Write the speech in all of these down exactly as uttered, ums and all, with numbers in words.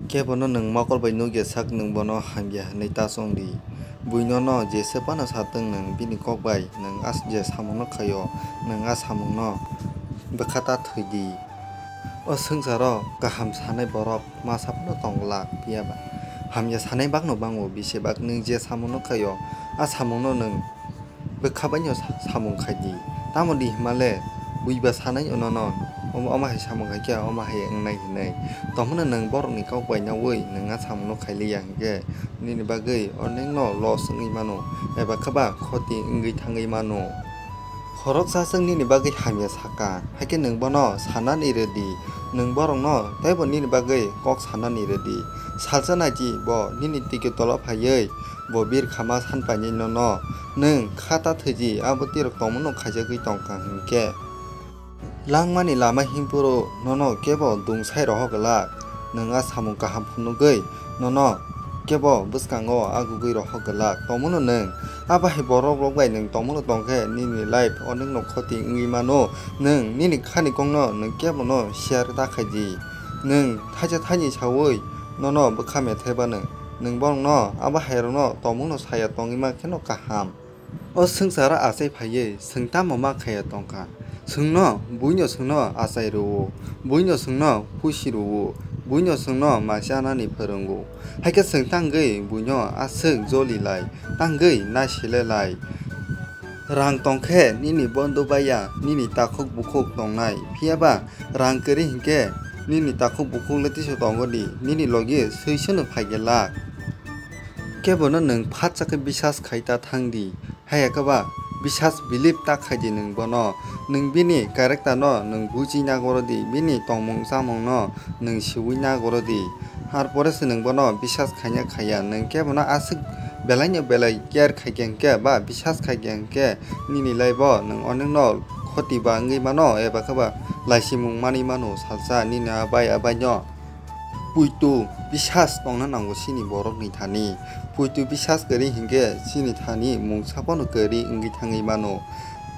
Kebono nwng mokol bai nukya sak nwng bono hamya hwnwi ta chong di. Buino no jesa phano satwng nwng bini kok bai nwng a je samungno khaio, nwng a samungno bwkha ta thwi di. O swngcharo kaham sanai borok masa phano tong glak, phiya ba hamya sanai bakno bango, bisi bak nwng je samungno khaio, a samungno nwng bwkha baino sa-, samung khai di. Tamo di hwnba le buiba sanai nono, omo, omo hai samung khai khe omo hai wngnai hinwi. Tongmano nwng borokni kok bai naui nwng a samungno khai liya hinkhe nini bagwi onekno loss wngwi mano, eba khe ba khoti wngwi thangwi mano. Khoroksa chwng nini bagwi hamya sakha, hakhe nwng bono sanani rw di, nwng borokno teibo nini bagwi kok sanani rw di. Salsa nai di, bo nini tiki tolo phaiwi bo birkhama san painai nono nwng kha ta thwiji, abo tirok tongmano khaijagwi tongkha hinkhe. Langmani lama himpuro nono kebo dungsai rohor glak, nwng a samung kaham phunugwi nono kebo bwskango agugwi rohor glak. Tongmano nwng a bahai borok rok bai nwng tongmano tongkhe nini life onekno khoti wngwi mano, nwng nini khani kokno nwng kebono share ta khai di. Nwng thaisa thaini saui nono bwkha methai bano, nwng borokno abo hairokno tongmungno saya tongwi mankheno kaham. O swngcharo achai phaiwi chwng tamo ma khaiya tongkha? Chwngno, buino chwngno achai rwo, buino chwngno husi rwo, buino chwngno ma chanani phwrwngo. Haikhe chwng tangwi buino aswk joli lai, tangwi naisile lai. Rang tongkhe nini bondo baiya, nini takhuk bukhuk tongnai, phiyaba rang kwrwi hinkhe nini takhuk bukhuk le tiso tongo di, nini logi swisono phaikhe lak. Kebono nwng phatsa khe bisas khai ta thang di, haiya khe ba bisas believe ta khai di nwng bono. Nwng bini character no nwng buji nagoro di, bini tongmung chamung no nwng siui nagoro di. Har pore se nwng bono bisas khaiya khaiya, nwng khe bono aswk belai no belai care khai khe hinkhe ba bisas khai khe hinkhe nini life o nwng onekno khoti ba wngwi mano eba khe ba laisimung manwi mano salsa nini abai abai no. Puitu bisas tongna nango chini borokni thani. Puitu bisas kwrwi hinkhe chini thani mungsa phano kwrwi wngwi thangwi mano.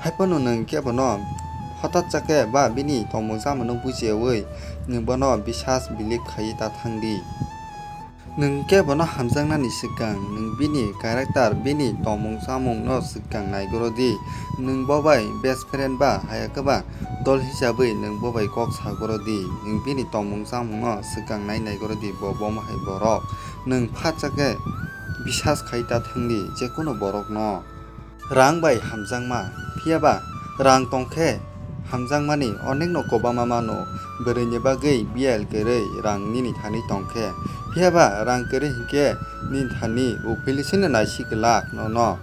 Haiphano nwng khe bono hotat cha khe ba bini tongmung chamungno bujiyaui nwng bono bisas believe khaiwi ta thang di. Nwng khe bono hamjaknani swkang nwng bini character, bini tongmung chamungno swkang naigoro di. Nwng bo bai best friend ba haiya khe ba dol hisabwi nwng bo bai kok sagoro di. Nwng bini tongmung chamungno swkang nai naigoro di, bo bomo hai borok. Nwng phatsa khe bisas khai ta thang di jekunu borokno. Rang bai hamjakma, phiyaba rang tongkhe hamjakmani onekno kwbangma mano. Bwrwini bagwi biyal kwrwi rang nini thani tongkhe, phiyaba rang kwrwi hinkhe nini thani uphilwi sino naisi glak nono.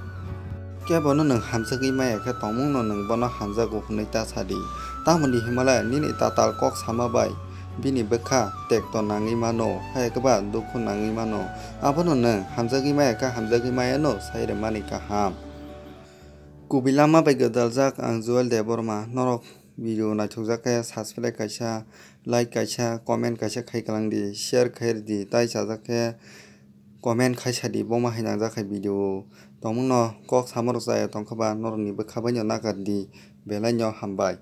Kebono nwng hamjagwi maya khe tongmungno nwng bono hamjago hwnwi ta sa di. Tamoni himale nini tatal kok sama bai bini bwkha tekto nangwi mano, hai khe ba dukhu nangwi mano. Abono nwng hamjagwi maya khe hamjagwi mayano sai rwmani kaham. Kubui lama bai gwdaljak ang Joel Debbarma. Norok video naithokjak khe subscribe kaisa, like kaisa, comment kaisa khai kwlang di, share khai rw di, tai chajak khe comment khai sa di, boma hai nangjak hai video o. Tongmungno kok samorok chaya tongkha ba norokni bwkha baino nakar di, belai no hambai.